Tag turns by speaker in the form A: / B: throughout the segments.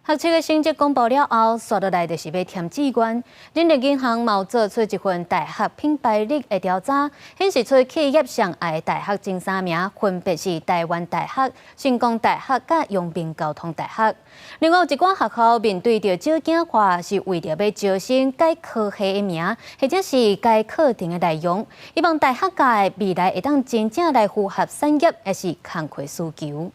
A: 學測的成績公布了後，紲落來就是欲填志願。人力銀行嘛做出一份大學品牌力的調查，顯示出企業上愛的大學前三名，分別是台灣大學、成功大學佮陽明交通大學。另外有一寡學校面對著少子化，是為著欲招生改科系的名，或者是改課程的內容，希望大學界未來會當真正來符合產業，抑是工課需求。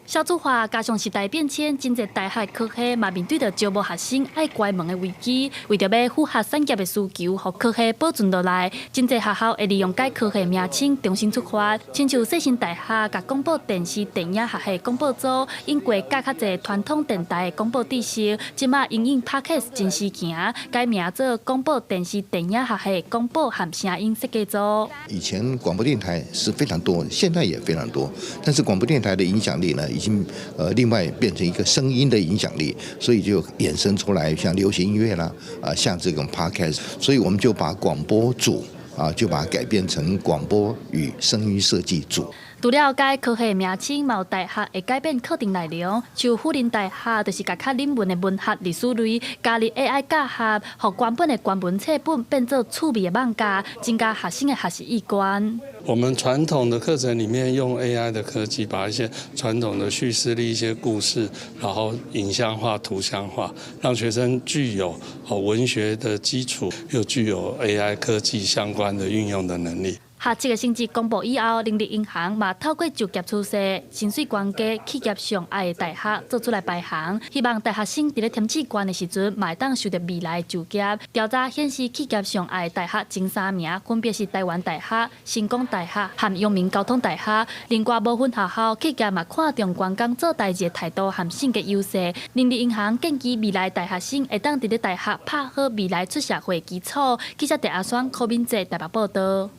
B: 少子化加上時代變遷，真濟大學科系嘛面對著招無學生愛關門的危機。為著欲符合產業的需求，予科系保存落來，真濟學校會利用改科系名稱重新出發。親像世新大學共廣播電視電影學系廣播組，引過教較濟傳統電台的廣播知識，這馬因應 Podcast 真時行，改名做廣播電視電影學系廣播和聲音設計組。
C: 以前廣播電台是非常多，現在也非常多，但是廣播電台的影響力呢，已經另外變成一個聲音的影響力，所以就衍生出來像流行音樂啦，啊，像這種 podcast，所以我們就把廣播組啊，就把它改變成廣播與聲音設計組。
B: 除了改科系名稱，嘛有大學會改變課程內容，像輔仁大學就是共較冷門的文學歷史類加入 AI 教學，予原本的原文冊本變做趣味的網架，增加學生的學習意願。
D: 我們傳統的課程裡面用 AI 的科技，把一些傳統的敘事力、一些故事，然後影像化、圖像化，讓學生具有文學的基礎，又具有 AI 科技相關的運用的能力。
B: 學測的成績公布以後，人力銀行嘛透過就業趨勢、薪水懸低、企業上愛的大學做出來排行，希望大學生佇咧填志願的時陣，嘛會當受著未來就業。調查顯示，企業上愛的大學前三名分別是台灣大學、成功大學和陽明交通大學。另外，無分學校企業嘛看重員工做代誌的態度和性格優勢。人力銀行建議未來大學生會當佇咧大學拍好未來出社會基礎。記者鄭阿雙、柯敏哲台北報導。